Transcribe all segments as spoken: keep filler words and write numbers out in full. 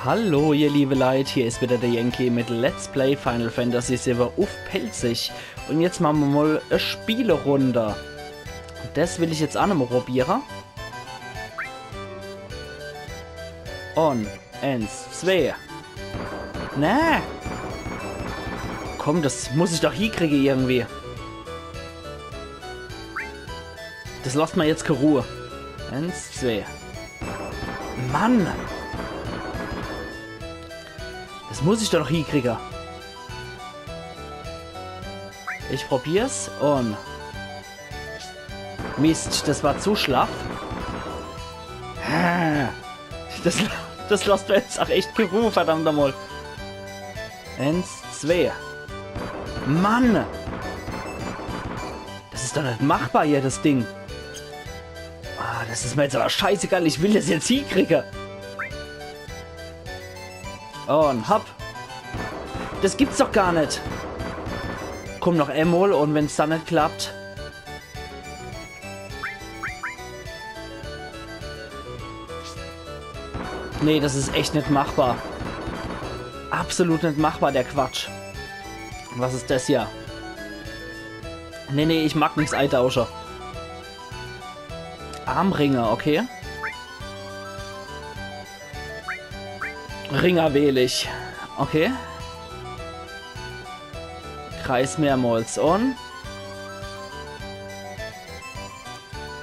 Hallo, ihr liebe Leit, hier is wieder der Yankee mit Let's Play Final Fantasy siwwe uff Pälzisch. Un jetzt mache mer mol e Spielerunde. Des will ich jetzt aa nochmol probiere. Un eens, zwee. Nee. Komm, des muss ich doch hiekriege irgendwie. Des lasst mer jetzt kee Ruh. Eens, zwee. Mann! Des muss ich doch noch hiekriege. Ich probier's un... Mist, des war zu schlaff. Des, des lasst mer jetzt aa echt kee Ruh, verdammt nochmol. Eens, zwee. Mann! Des is doch net machbar hier, des Ding. Ah, des is mer jetzt awwer scheißegal, ich will des jetzt hiekriege. Un hopp. Des gibt's doch gar net. Komm, noch emol, un wenn's dann net klappt. Nee, des is echt net machbar. Absolut net machbar, der Quatsch. Was is des hier? Nee, nee, ich mag nix eitausche. Armringe, okay. Ringer wähl ich. Okay. Kreis mehrmols un...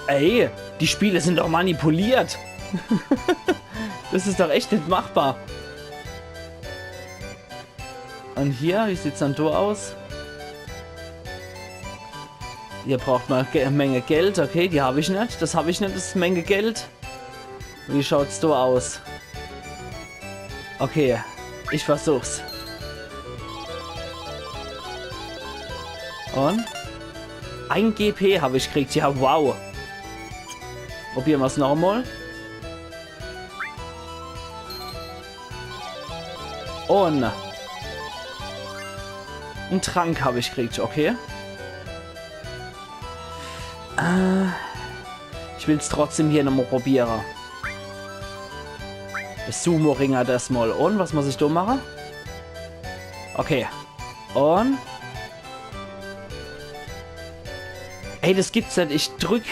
Ey, die Spiele sin doch manipuliert. Des is doch echt net machbar. Un hier, wie sieht's dann do aus? Hier braucht mer Ge Menge Geld. Okay, die hab ich net. Des hab ich net, des is Menge Geld. Wie schaut's do aus? Okay, ich versuch's. Un? Ein G P hab ich gekriegt. Ja, wow. Probiere mer's nochmol. Un en Trank hab ich gekriegt, okay. Äh, ich will's trotzdem hier nochmol probiere. De Sumo-Ringer des Mol. Un was muss ich do mache? Okay. Un... Ey, des gibt's net. Ich drück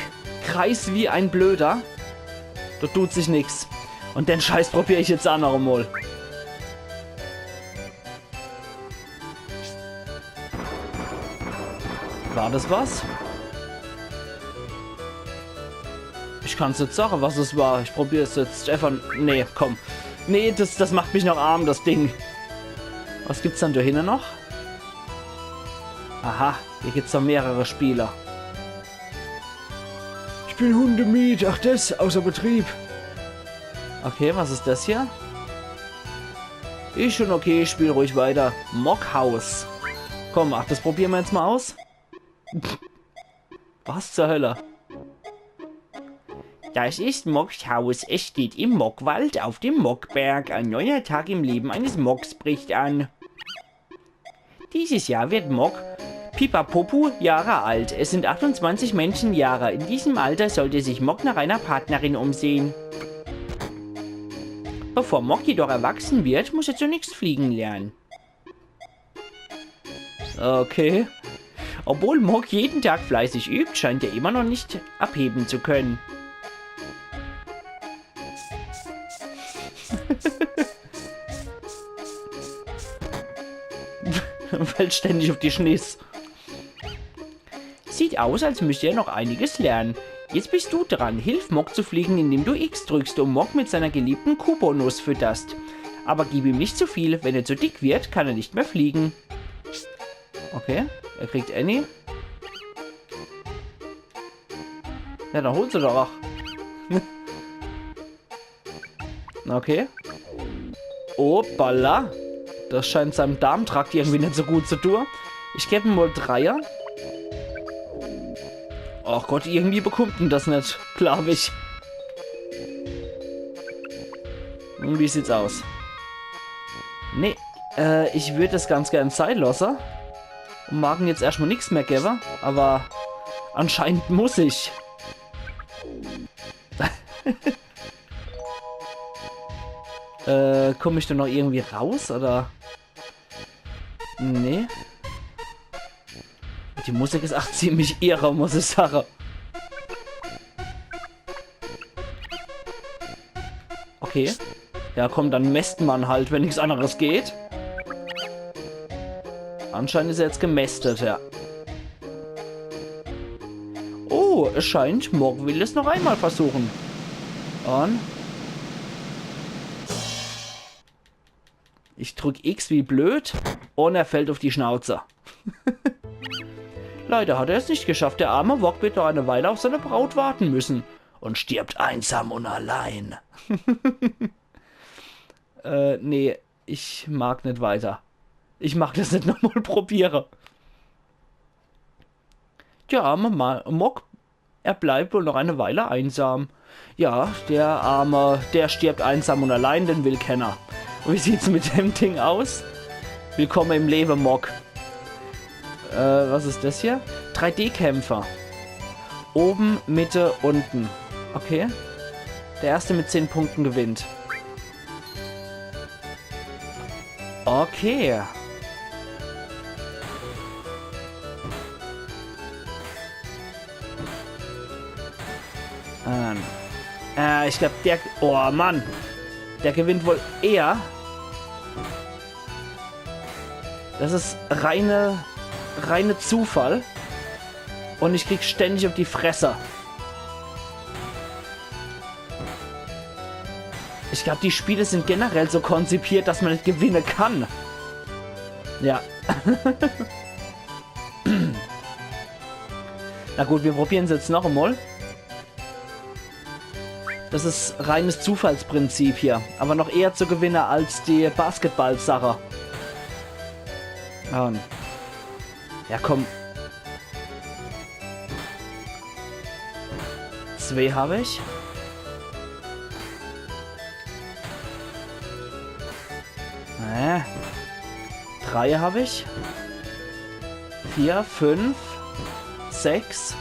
Kreis wie en Blöder. Do tut sich nix. Un den Scheiß probier ich jetzt aa nochmol. War des was? Ich kann's net sage, was es war. Ich probier's jetzt. Stefan, nee, komm. Nee, des, des macht mich noch arm, des Ding. Was gibt's dann do hinne noch? Aha, hier gibt's noch mehrere Spieler. Ich bin hundemied. Ach, des, außer Betrieb. Okay, was is des hier? Is schon okay, ich spiel ruhig weiter. Moghaus. Komm, ach, des probiere mer jetzt mol aus. Was zur Hölle? Das ist Mogs Haus. Es steht im Mogwald auf dem Mogberg. Ein neuer Tag im Leben eines Mogs bricht an. Dieses Jahr wird Mog Pipapopu Jahre alt. Es sind achtundzwanzig Menschenjahre. In diesem Alter sollte sich Mog nach einer Partnerin umsehen. Bevor Mog jedoch erwachsen wird, muss er zunächst fliegen lernen. Okay. Obwohl Mog jeden Tag fleißig übt, scheint er immer noch nicht abheben zu können. Fällt ständig auf die Schniss. Sieht aus, als müsste er noch einiges lernen. Jetzt bist du dran. Hilf Mog zu fliegen, indem du X drückst und Mog mit seiner geliebten Kupo-Nuss fütterst. Aber gib ihm nicht zu viel. Wenn er zu dick wird, kann er nicht mehr fliegen. Okay, er kriegt Annie. Ja, dann hol se doch. Okay. Hoppala. Das scheint seinem Darmtrakt irgendwie net so gut zu tun. Ich geb em mol Dreier. Ach Gott, irgendwie bekommt en das net, glaub ich. Und wie sieht's aus? Nee, äh, ich würd das ganz gern sei losse. Und mag em jetzt erschtmol nix mehr gebe, aber anscheinend muss ich. Äh, komm ich do noch irgendwie raus, oder? Nee. Die Musik is ach ziemlich irre, muss ich sage. Okay. Ja, komm, dann messt man halt, wenn nix anderes geht. Anscheinend is er jetzt gemästet, ja. Oh, es scheint, Mog will es noch einmal versuchen. Und ich drück X wie blöd und er fällt auf die Schnauze. Leider hat er es nicht geschafft. Der arme Mog wird noch eine Weile auf seine Braut warten müssen und stirbt einsam und allein. Äh, nee, ich mag net weiter. Ich mag das net nochmal probiere. Der arme Ma Mog, er bleibt wohl noch eine Weile einsam. Ja, der arme, der stirbt einsam und allein, den will kenner. Und wie sieht's mit dem Ding aus? Willkommen im Lewe, Mog. Äh, was is das hier? Drei D-Kämpfer. Oben, Mitte, unten. Okay. Der erste mit zehn Punkten gewinnt. Okay. Ähm. Äh, ich glaub, der. Oh Mann. Der gewinnt wohl eher. Das is reine, reine Zufall. Und ich krieg ständig auf die Fresse. Ich glaub, die Spiele sind generell so konzipiert, dass man net gewinne kann. Ja. Na gut, wir probieren's jetzt noch einmal. Das is reines Zufallsprinzip hier. Aber noch eher zu gewinne als die Basketball-Sache. Ähm. Ja, komm. Zwei hab ich. Äh. Drei hab ich. Vier, fünf, sechs.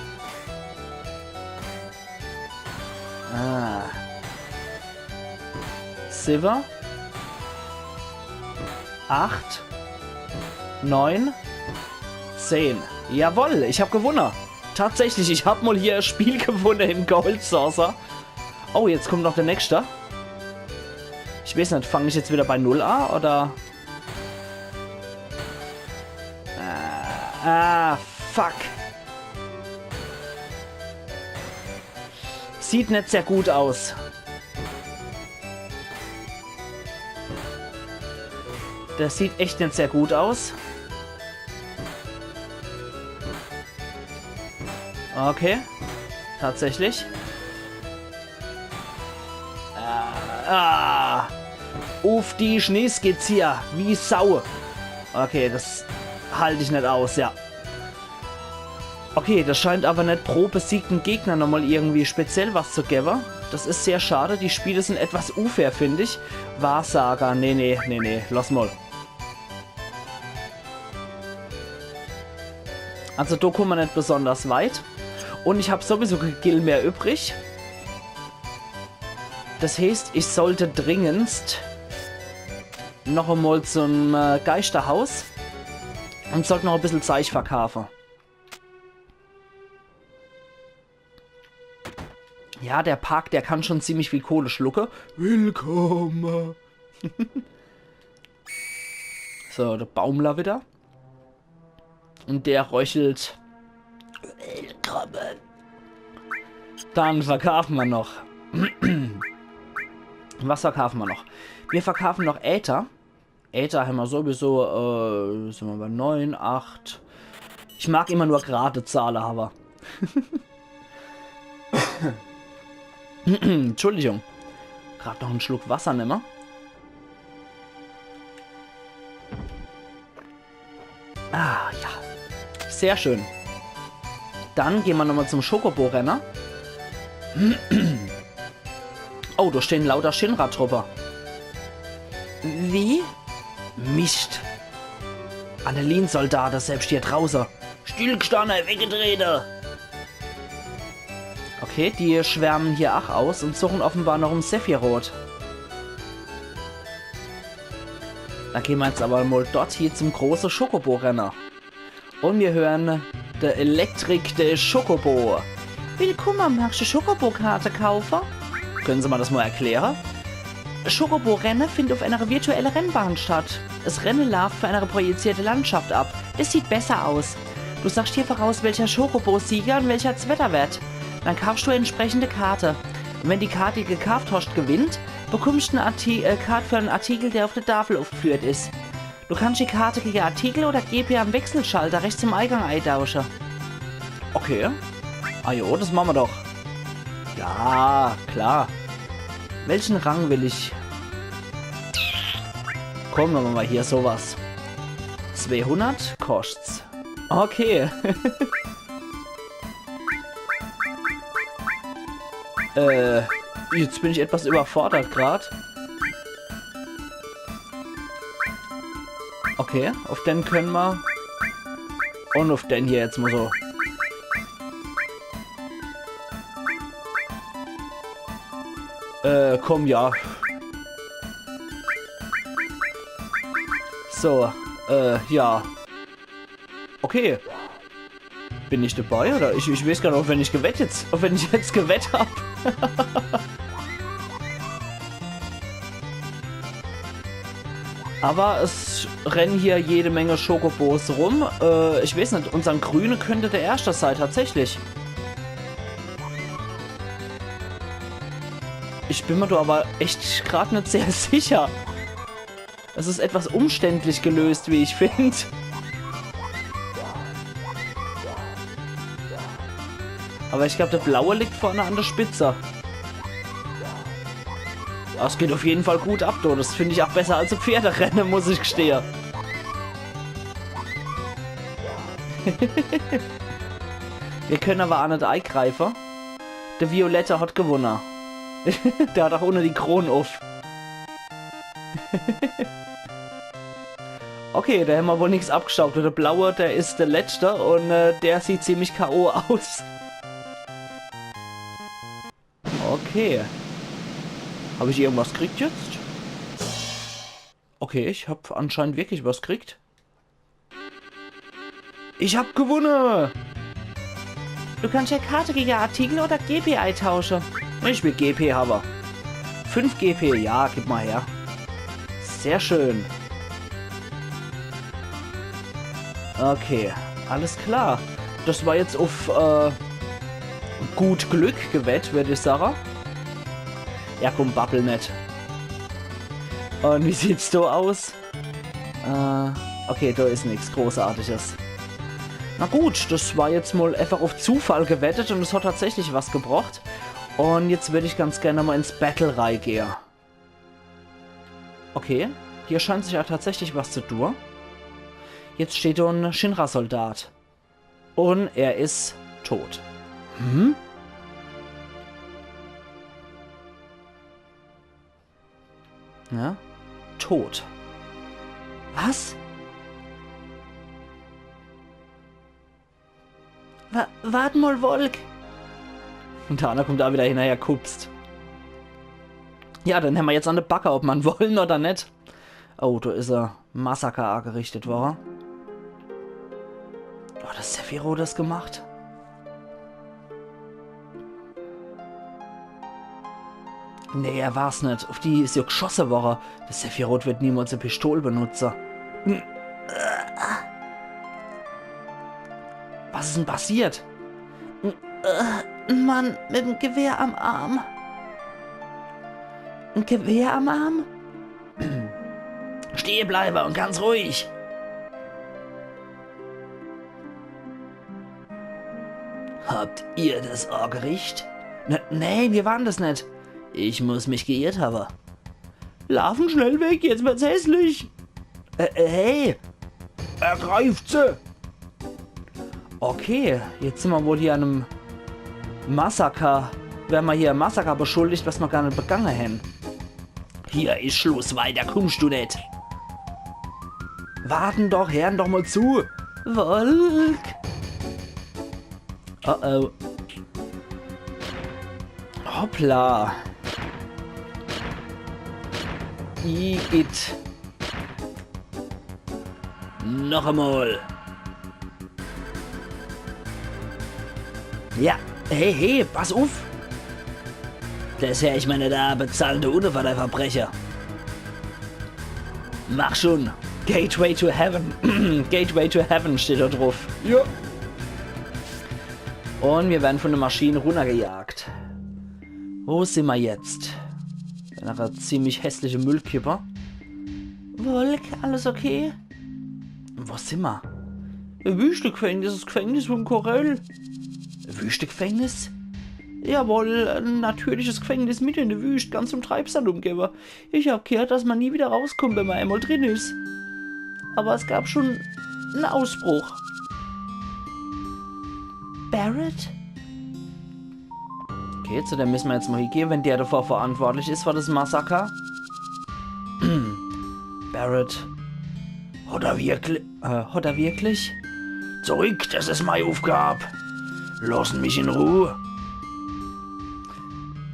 Ah. Silber. Acht. Neun. Zehn. Jawoll, ich hab gewunne. Tatsächlich, ich hab mal hier e Spiel gewunne im Gold Saucer. Oh, jetzt kommt noch der nächste. Ich weiß net, fang ich jetzt wieder bei null a, oder? Ah, ah, fuck. Sieht net sehr gut aus. Das sieht echt net sehr gut aus. Okay. Tatsächlich. Ah, ah. Uff die Schneeskizze hier. Wie Sau. Okay, das halt ich net aus, ja. Okay, das scheint aber net pro besiegten Gegner nochmal irgendwie speziell was zu gewwe. Das is sehr schade. Die Spiele sind etwas unfair, find ich. Wahrsager. Nee, nee, nee, nee. Lass mal. Also do kumme mer net besonders weit. Und ich hab sowieso kee Gil mehr übrig. Das heißt, ich sollte dringendst noch einmal zum, äh, Geisterhaus und sollt noch e bissel Zeich verkaafe. Ja, der Park, der kann schon ziemlich viel Kohle schlucke. Willkomme. So, der Baumler wieder. Und der röchelt. Willkomme. Dann verkaafe mer noch. Was verkaafe mer noch? Wir verkaafe noch Äther. Äther hämmer sowieso, äh, sin mer bei neun, acht. Ich mag immer nur grade Zahle hawwe. Entschuldigung. Grad noch en Schluck Wasser nemme. Ah, ja. Sehr schön. Dann gehn mer nochmal zum Chocobo-Renner. Oh, do stehn lauter Shinra-Truppe. Wie? Mischt. Annelien-Soldaten, selbscht hier drauße. Stillgstanne, weggetrete. Okay, die schwärmen hier ach aus und suchen offenbar noch em Sephiroth. Dann gehn mer jetzt awwer mol dort hie zum große Chocobo-Renne. Un mer hören de Electric de Chocobo. Willkumme, magscht Chocobo-Karte kaufe? Können Se mer des mol erkläre? Chocobo-Renne findt uff enere virtuelle Rennbahn statt. Es Renne laaft vor enere projizierte Landschaft ab. Des sieht besser aus. Du sagscht hie voraus, welcher Chocobo Sieger un welcher Zwetter werd. Dann kaafscht du entsprechende Karte. Un wenn die Kart, die du gekaaft hascht, gewinnt, bekummscht en Arti-, äh, Kart für en Artikel, der uff de Tafel uffgeführt is. Du kannscht die Karte gege Artikel oder G P am Wechselschalter rechts im Eigang eitausche. Okay. Ah jo, des mache mer doch. Ja, klar. Welchen Rang will ich? Komm, mache mer mol hie so was. Zweehundert koscht's. Okay. Äh, jetzt bin ich etwas überfordert grad. Okay, uff den könne mer. Un uff den hier jetzt mol so. Äh, komm, ja. So, äh, ja. Okay. Bin ich dabei, oder? Ich, ich weiß gar net, uff wen ich gewett jetzt, uff wen ich jetzt gewett hab. Awwer es rennen hier jede Menge Chocobos rum. Äh, ich weiß net, unsern Grüne könnt der Erschte sei, tatsächlich. Ich bin mer do awwer echt grad net sehr sicher. Es is etwas umständlich gelöst, wie ich find. Awwer ich glaab, der Blaue liegt vorne an der Spitze. Des geht uff jeden Fall gut ab, do. Des find ich ach besser als e Pferderenne, muss ich gestehe. Mir könne awwer ach net eigreife. Der Violette hat gewunne. Der hat ach unne die Kron uff. Okay, do hämmer wohl nix abgestaubt. Der Blaue, der is der Letschte un, äh, der sieht ziemlich K O aus. Okay. Hab ich irgendwas kriegt jetzt? Okay, ich hab anscheinend wirklich was kriegt. Ich hab gewunne! Du kannscht jo Karte gege Artikel oder G P eitausche. Ich will G P hawwe. Fünf G P, ja, gib mol her. Sehr schön. Okay, alles klar. Des war jetzt uff, äh, gut Glück gewett, würd ich sage. Ja, komm, babbel net. Un wie sieht's do aus? Äh, okay, do is nix Großartiges. Na gut, des war jetzt mol äfach uff Zufall gewettet un es hat tatsächlich was gebracht. Un jetzt würd ich ganz gern mol ins Battle reigehe. Okay, hier scheint sich jo tatsächlich was zu tue. Jetzt steht do en Shinra-Soldat. Un er is tot. Hm? Ja? Tot. Was? Wa-, wart mol, Wolk! Un der anner kummt do widder hinnerher gehupst. Ja, den hämmer jetzt an de Backe, ob mer wolle oder net. Oh, do is e Massaker agerichtet worre. Oh, hat de Sephiroth des gemacht? Nee, er war's net. Uff die is jo gschosse worre. De Sephiroth wird niemals e Pistol benutze. Was is denn passiert? Äh, en Mann mit em Gewehr am Arm. E Gewehr am Arm? Stehe bleibe un ganz ruhig. Habt ihr des agericht? N-, nee, mir waren des net. Ich muss mich geirrt hawwe. Laafen schnell weg, jetzt wird's hässlich. Äh, äh, hey! Ergreift se! Okay, jetzt sin mer wohl hier an em Massaker. Werre mer hier Massaker beschuldigt, was mer gar net begange hän. Hier is Schluss, weiter kummscht du net. Warten doch, herren doch mol zu. Wolk! Oh oh. Hoppla. Igitt. Noch emol. Ja, hey, hey, pass uff. Des her ich mol net, bezahl de Unne fer dei Verbreche. Mach schun. Gateway to Heaven. Gateway to Heaven steht do druff. Ja. Un mir werre vun de Maschin runnergejagt. Wo simmer jetzt? Bei ner ziemlich hässliche Müllkippe. Volk, alles okay? Wo simmer? E Wüschte-Gfängnis, es Gfängnis vum Corel. E Wüschte-Gfängnis? Jawohl, e natürliches Gfängnis mitte in de Wüscht, ganz vum Treibsand umgewwe. Ich hab gheert, dass mer nie widder rauskummt, wenn mer emol drin is. Awwer es gab schun en Ausbruch. Barret? Okay, zu dem misse mer jetzt mol hiegehe, wenn der dafür verantwortlich is, für des Massaker. Barret. Hat er wirklich? Äh, hat er wirklich? Zurück, des is mei Uffgab. Lossen mich in Ruh.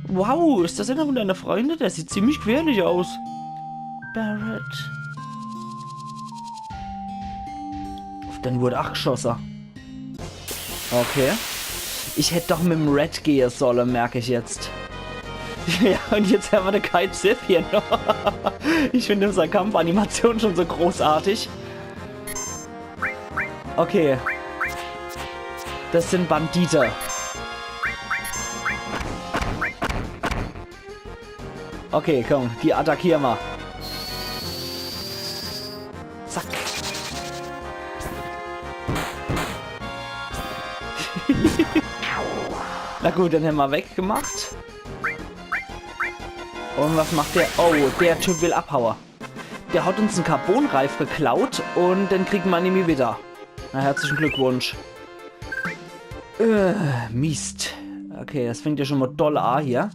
Wow, is des eener vun deine Freunde? Der sieht ziemlich gfährlich aus. Barret. Uff den wurd ach gschosse. Okay. Ich hätt doch mit'm Red gehe solle, merk ich jetzt. Ja, un jetzt hämmer de Cait Sith hier noch. Ich find unsere Kampfanimation schun so großartig. Okay. Des sin Bandite. Okay, komm, die attackiere mer. Zack. Na gut, den hämmer weggemacht. Un was macht der? Oh, der Typ will abhaue. Der hat uns en Carbonreif geklaut un den kriege mer nimmi widder. Na, herzlichen Glückwunsch. Äh, Mist. Okay, des fängt ja schun mol doll a hier.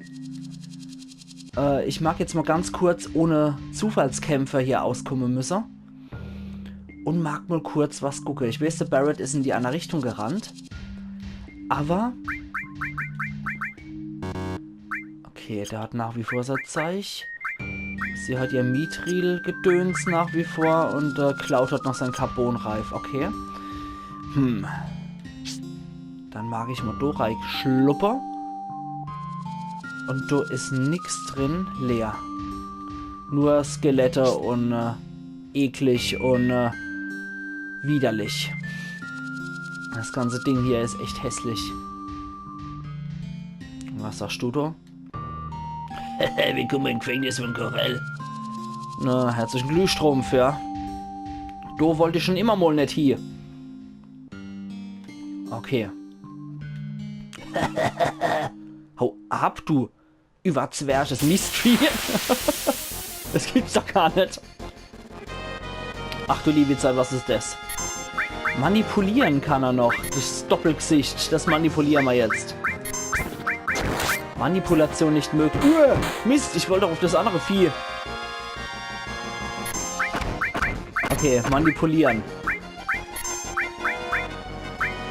Äh, ich mag jetzt mol ganz kurz ohne Zufallskämpfe hier auskumme müsse. Un mag mol kurz was gucke. Ich weeß, de Barret is in die anner Richtung gerannt. Awwer okay, der hat nach wie vor sei Zeich. Sie hat ihr Mithril-Gedöns nach wie vor un, äh, Cloud hat noch sein Carbonreif. Okay. Hm. Dann mag ich mol do rei schluppe. Un do is nix drin. Leer. Nur Skelette un, äh, eklig un, äh, widerlich. Des ganze Ding hier is echt hässlich. Was sagst du do? Willkumme im Gfängnis vun Corel. Na, herzlichen Glühstrom für. Do wollt ich schun immer mol net hie. Okay. Hau ab, du überzwerches Mistvieh. Des gibt's doch gar net. Ach du liebi Zeit, was is des? Manipuliere kann er noch. Des Doppelgsicht, des manipuliere mer jetzt. Manipulation nicht möglich. Uah, Mist, ich wollt doch uff des annere Vieh. Okay, manipuliere.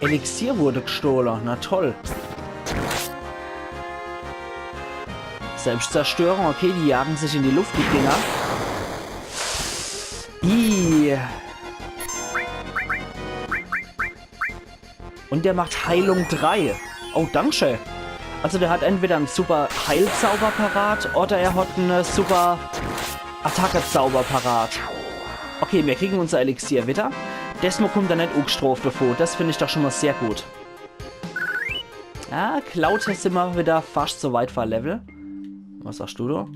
Elixier wurde gstohle. Na toll. Selbstzerstörung, okay, die jagen sich in die Luft, die Dinger. Ih. Un der macht Heilung drei. Oh, danke schön. Also der hat entweder en super Heilzauber parat oder er hat en, äh, super Attacke-Zauber parat. Okay, mir kriegen unser Elixier widder. Desmol kummt er net ungestrooft davon. Des find ich doch schun mol sehr gut. Ja, Cloud, jetzt simmer widder fascht so weit vor Level. Was sagst du do?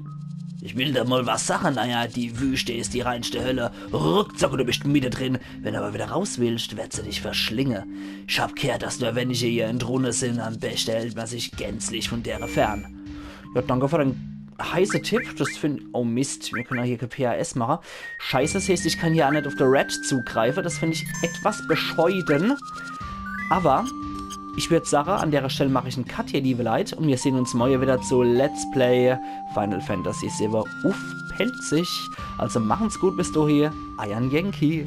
Ich will der mol was sache, naja, die Wüscht is die reinschte Hölle. Ruckzuck, du bischt mittedrin. Wenn du awwer widder raus willscht, werd se dich verschlinge. Ich hab gheert, dass nur wennige hier entrunne sin. Am beschte hält mer sich gänzlich vun dere fern. Ja, danke für den heiße Tipp. Des find, oh Mist, mir kenne hier kä P H S mache. Scheiße, des heeßt, ich kann hier ach net uff de Red zugreife. Des find ich etwas bescheide. Awwer ich würd sage, an dere Stell mach ich en Cut hier, liewe Leit, un mir sehn uns morje widder zu Let's Play Final Fantasy siwwe uff Pälzisch. Also machen's gut bis dohie, eier Yankee.